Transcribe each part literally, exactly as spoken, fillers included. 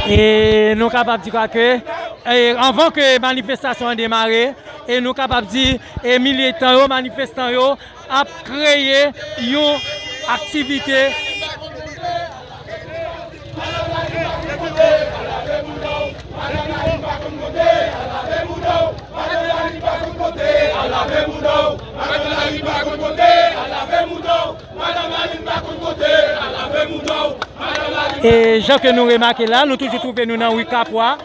E nou kapab di kwa ke, e, anvan ke manifestasyon an demare, e nou kapab di, e militan yo, manifestan yo ap kreye yon aktivite. E jan ke nou remake la, nou toujou twouve nou nan ri Kapwa.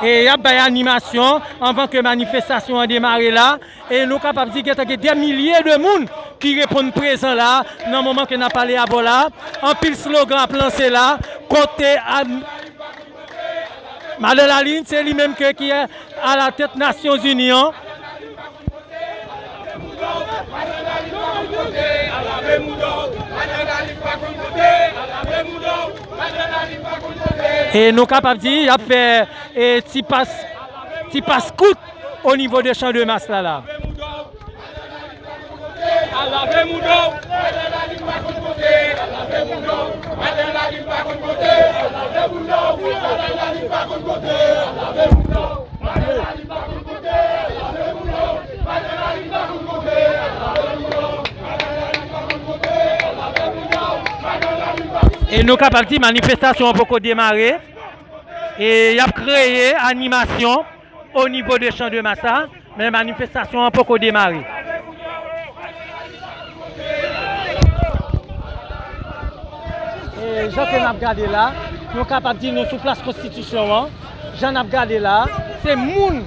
E y ap bay animasyon anvan ke manifestasyon an demare la. E nou kapab di gentan gen dè milye de moun ki reponn prezan la nan moman ke n ap pale avè w la. Anpil slogan ap lanse la. Kote a, Madan Lalin, se li menm ke ki a la tèt Nasyonzini an. E nou kapab di, y ap fè, e, ti pas, ti pas kout o nivo de Chan de Mas la, la. E nou kapab di manifestasyon an poko demare. E y ap kreye animasyon o nivo de Chan de Mas la, men manifestasyon an poko demare. E jan ke n ap gade la, nou kapab di nou sou plas Konstitisyon an. Jan n ap gade la, se moun,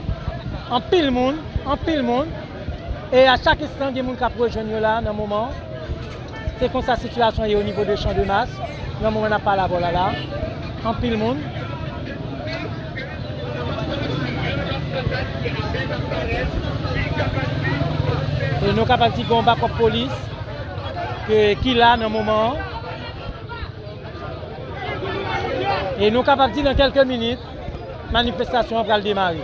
anpil moun, anpil moun. E a chak enstan, gen moun k ap rejwenn yo la nan moman. Se konsa sitiyasyon ye o nivo de Chan de Mas, nan moman n ap pale avè w la la. Anpil moun. E nou kapab di gen yon bakòp polis ke, ki la nan moman an. E nou kapab di nan kèlke minit, manifestasyon an pral demare.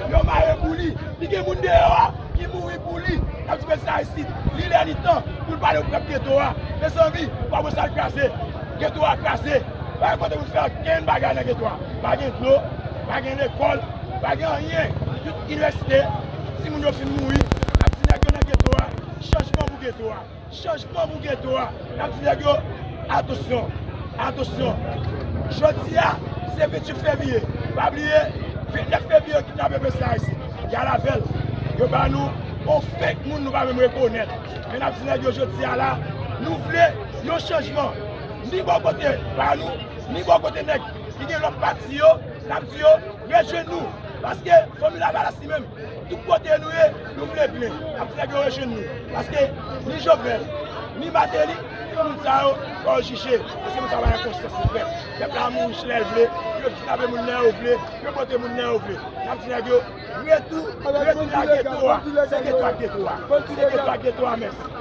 Yo mare pou li, li gen moun deyò a ki mouri pou li. N ap di prezidan Aristide, li lè li tan pou l pale pou pèp geto a. Mezanmi, pa wè sa l kraze. Geto a kraze. Pa gen kote pou fè okenn bagay nan geto a. Pa gen dlo, pa gen lekòl, pa gen anyen. Tout inivèsite, tout timoun yo fin mouri. N ap di nèg yo nan geto a. Chanjman pou geto a. Chanjman pou geto a. N ap di nèg yo, atansyon, atansyon. Jodi a, se venntuit fevriye. Pa bliye, vennèf fevriye, yo kidnape prezidan Aristide. Y al avè l. Yo ba nou yon fake moun nou pa menm rekonèt. Men n ap di nèg yo jodi a la, nou vle yon chanjman. Ni bò kote pa nou, ni bò kote nèg ki gen lòt pati yo, n ap di yo, rejwenn nou. Paske fanmi Lavalas li menm, tout kote nou ye, nou vle byen. N ap di nèg yo rejwenn nou. Paske ni Jovenel, ni Martelly, tout moun sa yo, fò yo jije. Paske moun sa yo pa gen konsyans pou pèp. Pèp la mouri lè l vle, yo kidnape moun lè yo vle, yo pote moun lè yo vle. N ap di nèg yo, retou, retou a geto a. Se geto a geto a. Se geto a geto a, mèsi.